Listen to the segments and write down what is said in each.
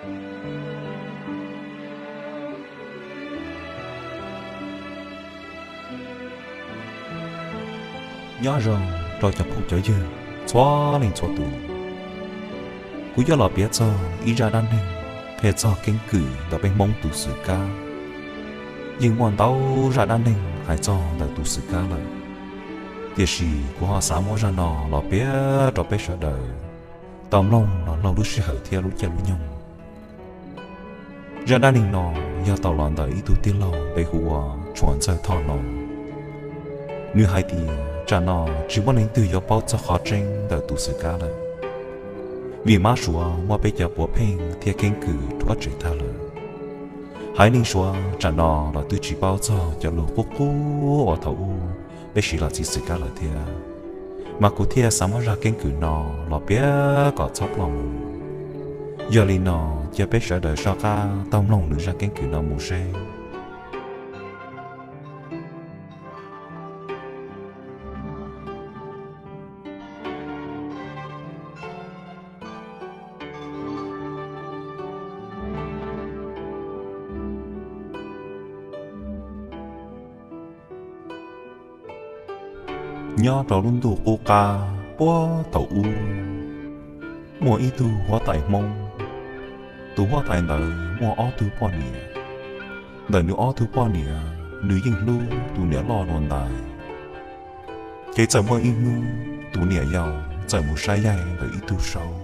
Nyob zoo rau cov phooj cov ywg txhua leej txhua tus. Kuv yuav los piav txog ib zaj dab neeg qhia txog keeb kwm ntawm peb Hmoob tus xwm kab. Yeej muaj ntau zaj dab neeg hais txog ntawm tus xwm kab lawm, tiam sis kuv ho xav muab zaj no los piav rau peb sawv daws tau mloog los laug lub sij hawm thiab lub caij lub nyoog. Zaj dab neeg no yog tau los ntawm ib tug tij laug npe hu ua Tshuas Ntxawg Thoj no. Nws hais tias tsam no tsis muaj leej twg yuav paub txog qhov tseeb ntawm tus xwm kab lawm, vim mab suav muab peb cov puav pheej thiab keeb kwm rhuav tshem tag lawm. Haiv neeg suav tsam no los twb tsis paub txog cov lus qub qub uas thaum ub peb siv los txi xwm kab lawm thiab, mas kuv thiaj xav muab zaj keeb kwm no los piav kom txhob ploj mus. Yog li no cia peb sawv daws soj qab taug mloog nws zaj keeb kwm no mus seb. Nyob rau lub ntuj qub qab puag thaum ub, muaj ib tug huab tais Hmoob. Tus huab tais ntawd muaj ob tug poj niam. Ntawm nws ob tug poj niam, nws yeej hlub tus niam loj dua ntais. Ces txawm muaj ib hnub tus niam yau txawm mus saib yaig ntawm ib tug saub,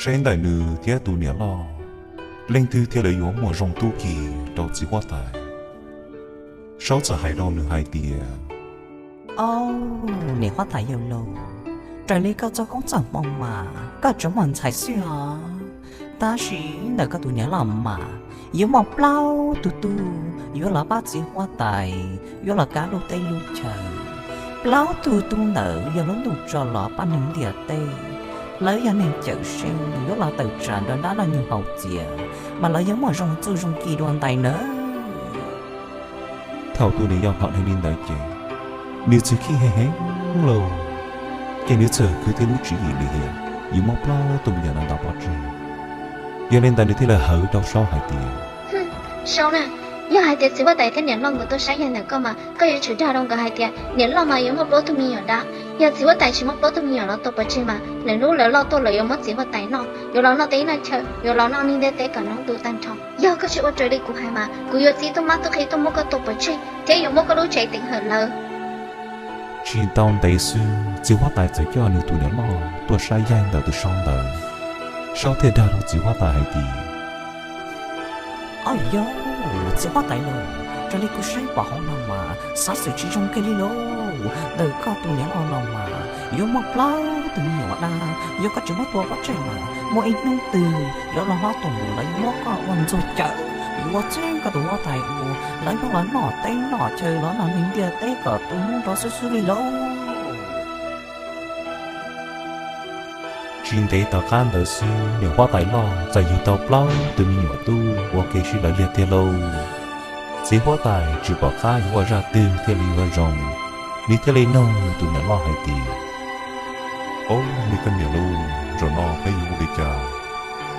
saib ntawm nws thiab tus niam loj leej twg thiaj li yuav muaj zoo tub ki rau txiv huab tais. Saub txawm hais rau nws hais tias, Au, niam huab tais yau lauj, raws li koj txoj koob txoj hmoo mas koj tsuas muaj ntxhais xwb os. Tab sis ntawm koj tus niam loj mas yuav muaj plaub tug tub yuav los pab txiv huab tais, yuav los kav lub teb lub chaw. Plaub tug tub ntawd yog lub ntuj tso los pab neeg ntiaj teb. Lawv yog neeg cawm seej yuav los tawm tsam nrog dab laug nyoog haus txias, mas lawv yuav muaj zoo txuj zoo ci dua ntais nawb. Thaum tus niam yau hnov li ntawd ces nws txawm khib heev heev lauj, ces nws txawm khwv tib lub tswv yim li tias yuav muab plaub tug me nyuam no ntaus pov tseg. Yog li ntawd nws thiaj li hawv rau saub hais tias, Saub na, yog hais tias txiv huab tais thiab niam loj nkawd tuaj saib yaig ntawm koj mas koj yuav tsum dag rau nkawd hais tias niam loj mas yuav muaj plaub tug me nyuam dab. Yog txiv huab tais tsis muab plaub tug me nyuam no tua pov tseg mas lwm hnub lawv loj tuaj lawv yuav muab txiv huab tais noj, yuav los noj teb noj chaw, yuav los noj neeg ntiaj teb kom noob ntuj tag nrho. Yog koj tsis ua raws li kuv hais mas kuv yuav txib tub mab tub qhe tuaj muab koj tua pov tseg thiab yuav muab koj lub tsev teev hawm lawm. Tsis tau ntev xwb txiv huab tais txawm coj nws tus niam loj tuaj saib yaig ntawm tus saub ntawd. Saub thiaj dag rau txiv huab tais hais tias, Au yau, txiv huab tais lauj, raws li kuv saib pom hauv no mas xov xwm tsis zoo kiag li lauj. Ntawm koj tus niam loj no mas yuav muaj plaub tug me nyuam dab, yog koj tsis muab tua pov tseg mas muaj ib hnub twg lawv los hlob tuaj mus lawv yuav muab koj ua ntxuag cawm, yuav ua txheeb koj tus huab tais ua, lawv yuav los noj teb noj chaw los noj neeg ntiaj teb kom tu hnub nrov xwb xwb li lauj. Tsis ntev tom qab ntawd xwb niam huab tais loj txawm yug tau plaub tug me nyuam tub ua ke sib lawv liag tiag lauj. Txiv huab tais tsis pom qab yuav ua zaj twg thiaj li yuav zoo, nws thiaj li nug tus niam loj hais tias, Au, me koj niam lauj, zaum no peb yuav ua li cas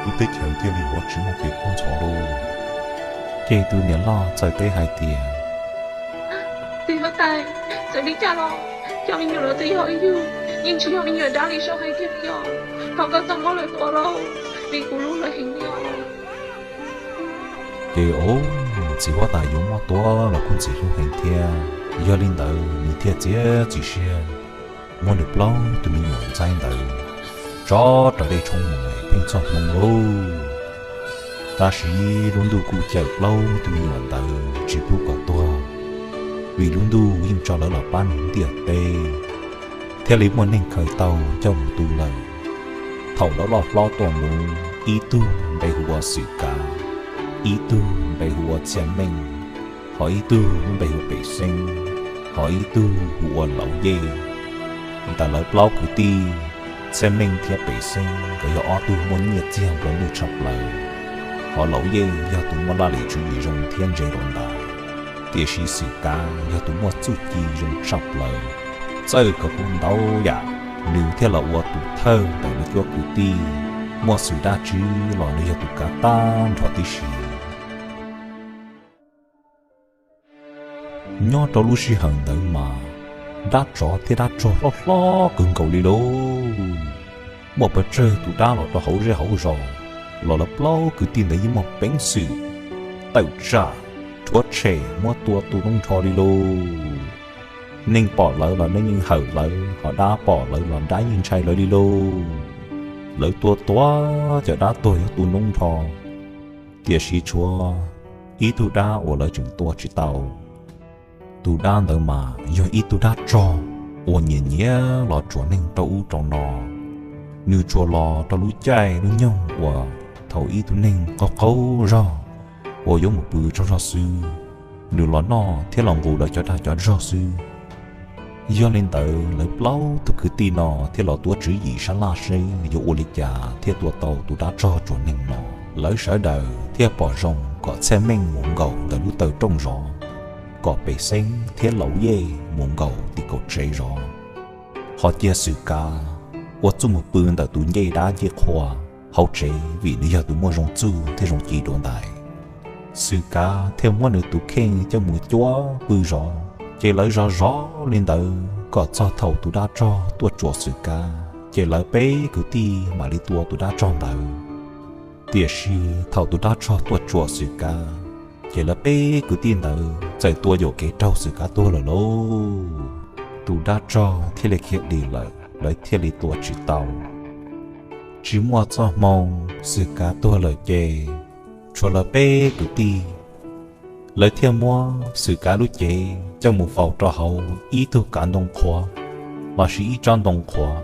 lub teb chaws thiaj li yuav tsis muaj kev kub ntxhov lauj? Ces tus niam loj txawm teb hais tias, Txiv huab tais, txawm li cas los cov me nyuam no twb yog yus, yeej tsis yog me nyuam dab li saub hais tiag li os. Thov koj txhob muab lawv tua lauj, vim kuv hlub lawv heev li os. Ces txiv huab tais yuav muab tua los kuj ntxim hlub heev thiab, yog li ntawd nws thiaj txiav txim siab muab nws plaub tug me nyuam ntxaib ntawd tso rau dej tshoob mus pheej txog hnub lauj. Tab sis lub ntuj kuj cawm plaub tug me nyuam ntawd tsis pub kom tuag, vim lub ntuj yeej tso lawv los pab neeg ntiaj teb, thiaj li muaj neeg khaws tau coj mus tu lawm. Thaum lawv loj hlob tuaj mus, ib tug npe hu ua Xwm Kav, ib tug npe hu ua Txhiaj Meej, ho ib tug npe hu ua Pem Xeeb, ho ib tug hu ua Lauv Yej. Ntawm lawv plaub kwv tij, Txhiaj Meej thiab Pem Xeeb nkawd yog ob tug muaj nyiaj txiag nplua nuj tshaj plaws, ho Lauv Yej yog tus muaj laj lim tswv yim zoo thiab ntse npaum ntais, tiam sis Xwm Kav yog tus muaj txuj ci zoo tshaj plaws. Txawj kawg kuj ntau yam, nws thiaj los ua tus thawj ntawm lawv cuab kwv tij. muaj xwm dab tsi los nws yog tus kav tag nrho tib si. Nyob rau lub sij hawm ntawd mas dab tsov thiab dab rog hlob hlob kawg nkaus li lauj. Muaj pes tsawg tus dab los rau hauv zej hauv zos, los lawv plaub kwv tij ntawd yeej muaj peev xwm tawm tsam rhuav tshem muab tua tu noob nrho li lauj. Neeg pom lawv los neeg yeej hawm lawv, ho dab pom lawv los dab yeej ntshai lawv li lauj. Lawv tua tua cov dab tuag yuav tu noob nrho, tiam sis tshuav ib tug dab uas lawv tseem tua tsis tau. Tus dab ntawd mas yog ib tug dab rog uas nyiam nyiam los tsuam neeg rau ub rau no. Nws tsuas los rau lub caij lub nyoog uas thaum ib tug neeg qaug qaug zog uas yuav mus pw tsaug zog xwb, nws los noj thiab los nqus lawv cov dag cov zog xwb. Yog li ntawd lawv plaub tug kwv tij no thiaj los tuav tswv yim sab laj seb yuav ua li cas thiaj tua tau tus dab rog tsuam neeg no. Lawv sawv daws thiaj pom zoo kom txhiaj meej mus nkaum ntawm lub taw rooj zov, kom pes xeeb thiab laus yej mus nkaum tim kaum tsev zov. Ho cia Xwm Kav ua txuj mus pw ntawm tus ncej dab ncej qhua hauv tsev, vim nws yog tus muaj zoo txuj thiab zoo ci dua ntais. Xwm Kav thiaj muab nws tus kheej coj mus cuab pw zov. Ces lawv zov zov li ntawd kom txog thaum tus dab rog tuaj tsuam Xwm Kav, ces lawv peb kwv tij mam li tua tus dab rog ntawd. Tiam sis thaum tus dab rog tuaj tsuam Xwm Kav, ces lawv peb kwv tij ntawd txawm tua yuam kev raug Xwm Kav tuag lawm lauj. Tus dab rog thiaj li khiav dim lawm, lawv thiaj li tua tsis tau. Tsis muaj txoj hmoo, Xwm Kav tuag lawm ces tshuav lawv peb kwv tij, lawv thiaj muab Xwm Kav lub cev coj mus faus rau hauv ib tug kav ntoo qhuav lossis ib tsob ntoo qhuav.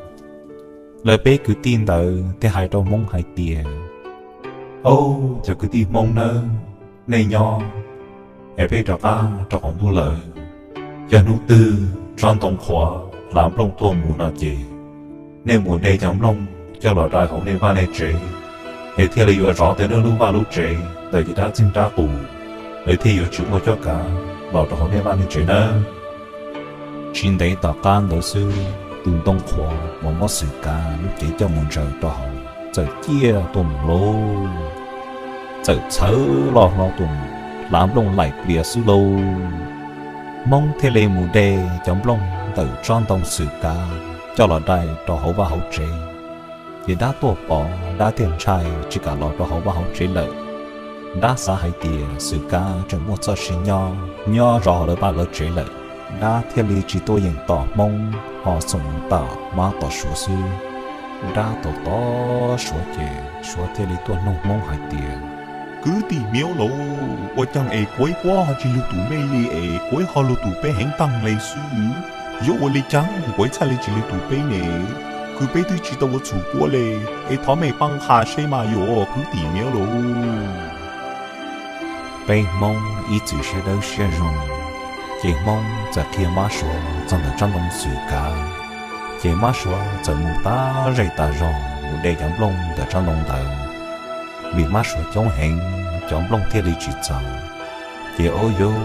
Lawv peb kwv tij ntawd thiaj hais rau Hmoob hais tias, Au, cov kwv tij Hmoob nawb, nej nyob es peb rov qab rau qaum ntuj lawm. Yog hnub twg tsob ntoo qhuav hlav nplooj tuag mus no ces nej mus de cov nplooj coj los dai hauv nej vaj nej tsev, es thiaj li yuav zov tau nej lub vaj lub tsev ntawm cov dab txeeg dab qus, lawv thiaj yuav tsis muaj cuab kav los rau hauv nej vaj nej tsev nawb. Tsis ntev tom qab ntawd xwb, tus ntoo qhuav uas muab Xwm Kav lub cev coj mus ntsaws rau hauv txawm ciaj tuaj mus lauj. Txawm txhawv loj hlo tuaj mus, hlav nplooj laim plias xwb lauj. Hmoob thiaj li mus de cov nplooj ntawm tsob ntoo Xwm Kav coj los dai rau hauv vaj hauv tsev. Ces dab tuaj pom, dab thiaj ntshai tsis kam los rau hauv vaj hauv tsev lawm. Dab xav hais tias Xwm Kav tseem muaj txoj sia nyob, nyob zov hauv lawv vaj lawv tsev lawm, dab thiaj li tsis tuaj yeem tom Hmoob ho xoom mus tom mab tom suav xwb. Dab tos tos suav ces suav thiaj li tuaj nug Hmoob hais tias, Kwv tij Hmiaub lauj, ua caag es kuv ib puab ho tsis lug tus mej li es kuv ib ho lug tus peb heev taag le xwb? Yuav ua li caag kuv ib txhaj le tsis lug tus peb ne? Kws peb twb tsis tau ua txhum puab le, es thov mej paab qha seb mas yuav, kwv tij Hmiaub lauj. Peb Hmoob ib txwm siab dawb siab zoo, ces Hmoob txawm qhia mab suav txog ntawm tsob ntoo Xwm Kav. Ces mab suav txawm mus tas zej tas zog mus de cov nplooj ntawm tsob ntoo ntawd. Vim mab suav coob heev, cov nplooj thiaj li tsis txaus. Ces ua yus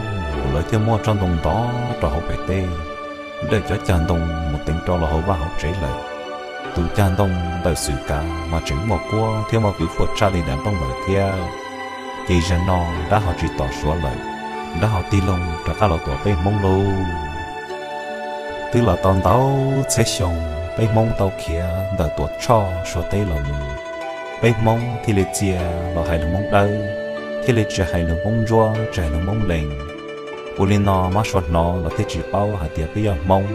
lawv thiaj muab tsob ntoo ntov rau hauv pem teb, dawm cov cag ntoo mus teev rau hauv vaj hauv tsev lawm. Tus cag ntoo ntawm Xwm Kav mas tseem muaj kuab thiab muaj kws fuaj tshaj li daim nplooj lawm thiab. Ces zaum no dab ho tsis tom suav lawm, dab ho tig loo rov qab los tom peb Hmoob lauj. Twb los tau ntau txhiab xyoo, peb Hmoob tau khiav ntawm Tuam Tshoj Suav teb los mus. Peb Hmoob thiaj li txia los hais lus Hmoob Dawb, thiaj li tsis hais lus Hmoob Ntsuab, tsis hais lus Hmoob Lees. Ua li no mab suav hnov los thiaj tsis paub hais tias peb yog Hmoob.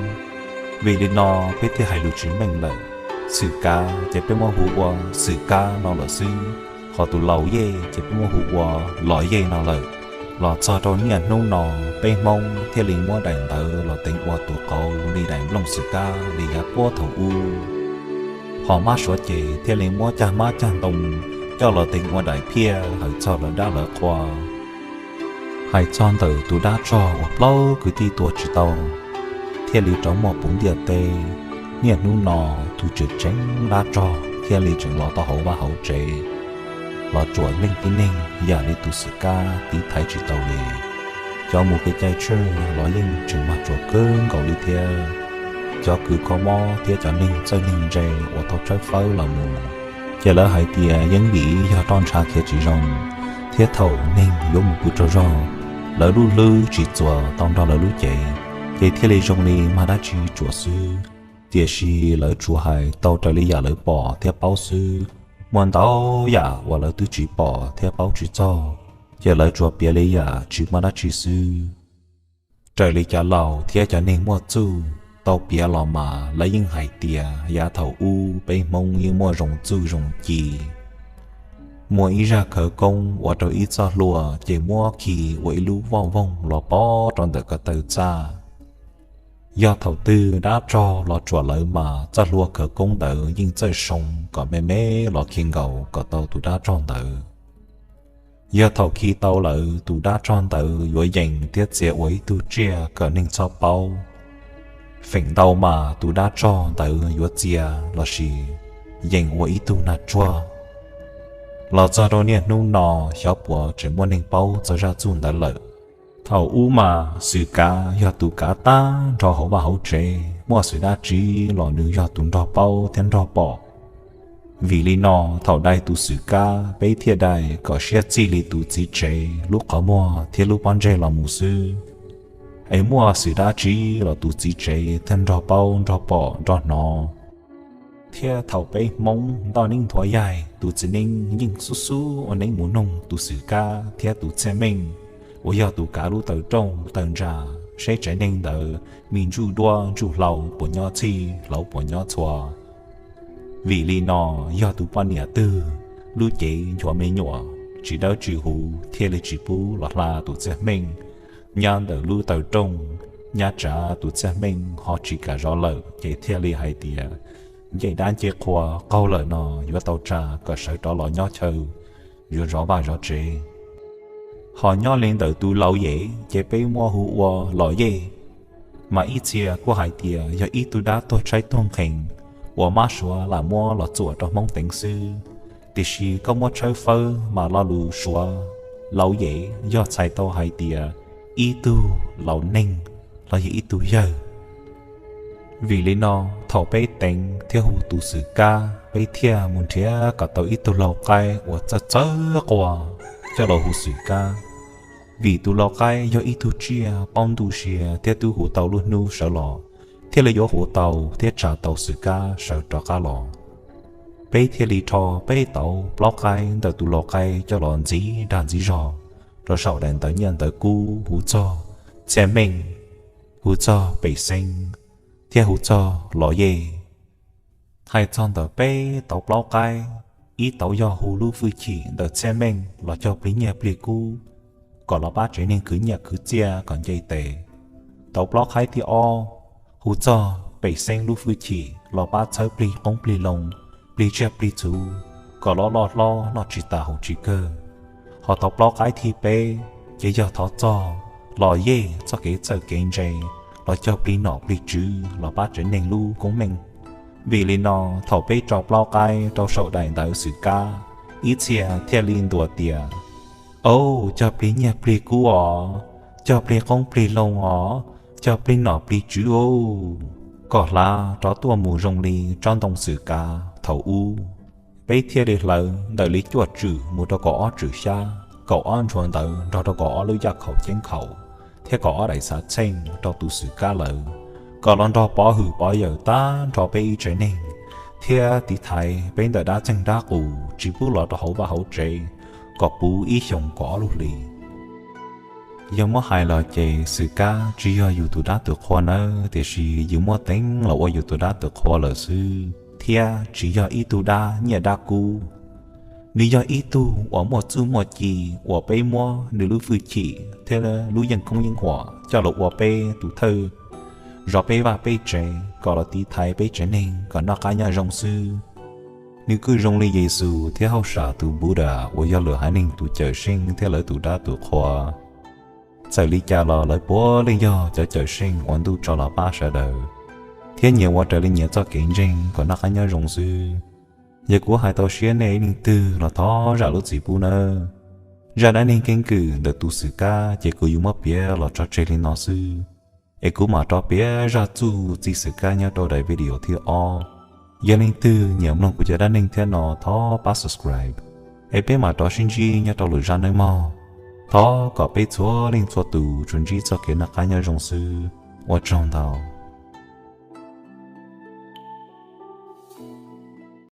Vim li no peb thiaj hais lus tsis meej lawm. Xwm Kav ces peb muab hu ua Xwm Kab no lawm xwb, ho tus Laus Yej ces peb muab hu ua Los Yej no lawm. Los txog rau niaj hnub no, peb Hmoob thiaj li muab daim ntawv los teev ua tus qauv li daim nplooj Xwm Kab li yav puag thaum ub. Ho mab suav ces thiaj li muab cag mab cag ntoo coj los teev ua daim phiaj hawm txog lawv dab lawv qhua. Hais txog ntawm tus dab tsog uas plaub kwv tij tua tsis tau, thiaj li rov muaj puv ntiaj teb. Niaj hnub no tus tseem tseeb dab tsog thiaj li tseem los tau hauv vaj hauv tsev, los tsuam leej tib neeg yam li tus Xwm Kab tiv thaiv tsis tau li. Cov mus kev cai tswj los yeej tseem mag tsuas kawg nkaus li thiab. Cov kws kho mob thiab cov neeg txawj neeg ntse uas tau tshawb fawb los mus, Ces lawv hais tias yeej vim yog roj ntsha khiav tsis zoo, thiab thaum neeg yuav mus pw tsaug zog, lawv lub hlwb tsis txuas tau nrog lawv lub cev, ces thiaj li zoo li mag dab tsi tsuam xwb. Tiam sis lawv tsuas hais tau raws li yam lawv pom thiab paub xwb. Muaj ntau yam uas lawv twb tsis pom thiab paub tsis txog, ces lawv tsuas piav li yam tsis muaj dab tsi xwb. Raws li cov laus thiab cov neeg muaj txuj tau piav los mas lawv yeej hais tias yav thaum ub peb Hmoob yeej muaj zoo txuj zoo ci. Muaj ib zaj khawv koob ua rau ib txoj hlua ces muab khi ua ib lub voj voog los pov rau ntawm ko taw txaj. Yog thaum twg dab tsog los tsuam lawv mas txoj hlua khawv koob ntawd yeej txawj soo kom me me los khi nkaus kom tau tus dab tsog ntawd. Yog thaum khi tau lawm, tus dab tsog ntawd yuav yees thiab txia ua ib tug tsiaj kom neeg txhob paub. Feem ntau mas tus dab tsog ntawd yuav txia lossis yees ua ib tug nag tsuag. Los txog rau niaj hnub no, xyov puas tseem muaj neeg paub txog zaj txuj ntawd lawm. Thaum ub mas xwm kav yog tus kav tag nrho hauv vaj hauv tsev, muaj xwm dab tsi los nws yog tus nrog paub thiab nrog pom. Vim li no, thaum dai tus xwm kab, peb thiaj dai kom siab txij li tus txiv tsev lub qhov muag thiab lub pob ntseg los mus xwb. Es muaj xwm dab tsi los tus txiv tsev thiaj nrog paub nrog pom nrog hnov. Thiab thaum peb Hmoob ntoj neeb nthuav yaig, tus txiv neeb yeej xub xub ua neeb mus noog tus xwm kab thiab tus txhiaj meej uas yog tus kav lub taw rooj taw ntsa, seb tsev neeg ntawd me ntsuj duab ntsuj hlau puas nyob txhij hlauv puas nyob txhua. Vim li no, yog tus poj niam twg lub cev nchuav me nyuam tsis dawb tsis huv thiaj li tsis pub los hla tus txhiaj meej nyab ntawm lub taw rooj, nyab tsav tus txhiaj meej ho tsis kam zov lawm ces thiaj li hais tias ncej dab ncej qhua qaug lawm no yuav tau tsa kom sawv rov los nyob chaw, yuav zov vaj zov tsev. Ho nyob li ntawm tus laus yej ces peb muab hu ua los yej, mas ib txhia kuj hais tias yog ib tug dab tuag tshaib tuag nqhees uas mab suav lam muab los txuam rau Hmoob teev xwb. Tiam sis koj muab tshawb fawb mas lo lus suav laus yej yog txhais tau hais tias ib tug laus neeg los yog ib tug yawg. Vim li no, thaum peb teev thiab hu tus xwm kab, peb thiaj mus nrhiav kom tau ib tug lau qaib uas txawj txawj quaj coj los hu xwm kab. Vim tus lau qaib yog ib tug tsiaj paub ntuj sia thiab twb hu tau lub hnub sawv los, thiaj li yuav hu tau thiab tsa tau xwm kab sawv rov qab los. Peb thiaj li rho peb tauv plaub qaib ntawm tus lau qaib coj los ntxiv dag ntxiv zog rau saum daim ntawv nyiaj ntawv kub hu txog txhiaj meej, hu txog pem xeeb, thiab hu txog los yej. Hais txog ntawm peb tauv plaub qaib, ib tauv yog hu lub fwj chim ntawm txhiaj meej los cog plig nyiaj plig kub kom los pab tsev neeg khwv nyiaj khwv txiaj kom nce tes. Tauv plaub qaib thib ob hu txog pem xeeb lub fwj chim los pab txhawb plig qoob plig loo, plig tsiaj plig txhu kom los loj hlob noj tsis tas haus tsis kawg. Ho tauv plaub qaib thib peb ces yog thov txog los yej txoj kev txawj kev ntse los cog plig nom plig tswv los pab tsev neeg lub koob meej. Vim li no, thaum peb tso plaub qaib rau saum daim ntawv xwm kab, ib txhia thiaj li ntuas tias, Au, cog plig nyiaj plig kub os, cog plig qoob plig loo os, cog plig nom plig tswv os, kom hlav rov tuaj mus zoo li tsob ntoo xwm kab thaum ub. Peb thiaj li hlawv ntawm li cuaj tswm mus rau kaum ob tswm xyab, kaum ob ntshua ntawv nrog rau kaum ob lub yaj khaum ceeb khaum thiab kaum ob daim xav txheej rau tus xwm kab lawv, kom los nrog pov hwm pov yawm tag nrho peb ib tsev neeg, thiab tiv thaiv peb ntawm dab txeeg dab qus tsis pub los rau hauv vaj hauv tsev kom puv ib xyoos kaum ob lub hlis. Yog muab hais los ces xwm kab tsis yog yus tus dab tus qhua nawb, tiam sis yus muab teev los ua yus tus dab tus qhua lawm xwb, thiab tsis yog ib tug dab nyiaj dab kub. Nws yog ib tug uas muaj txuj muaj ci uas peb muab nws lub fwj chim thiab lub yeej koob yeej huam coj los ua peb tus thawj zov peb vaj peb tsev kom los tiv thaiv peb tsev neeg kom noj qab nyob zoo xwb. Nws kuj zoo li Yexus thiab hauj sam tus Buddha uas yog lwm haiv neeg tus cawm seej thiab lawv tus dab tus qhua. Txawm li cas los lawv puav leej yog cov cawm seej uas ntuj tso los pab sawv daws, thiab nyias ua raws li nyias txoj kev ntseeg kom noj qab nyob zoo xwb. Yog kuv hais tau siab nej ib leej twg los thov zam lub txim pub nawb. Zaj dab neeg keeb kwm ntawm tus xwm kab ces kuv yuav muab piav los tso tseg li no xwb, es kuv mam rov piav zaj txuj txij xwm kab nyob rau daim video thib ob. Yog leej twg nyiam mloog kuv cov dab neeg thiab no thov pab subscribe, es peb mam rov sib ntsib nyob rau lwm zaj neej mog. Thov kom peb txhua leej txhua tus tsuas ntsib txoj kev noj qab nyob zoo xwb. Ua tsaug ntau.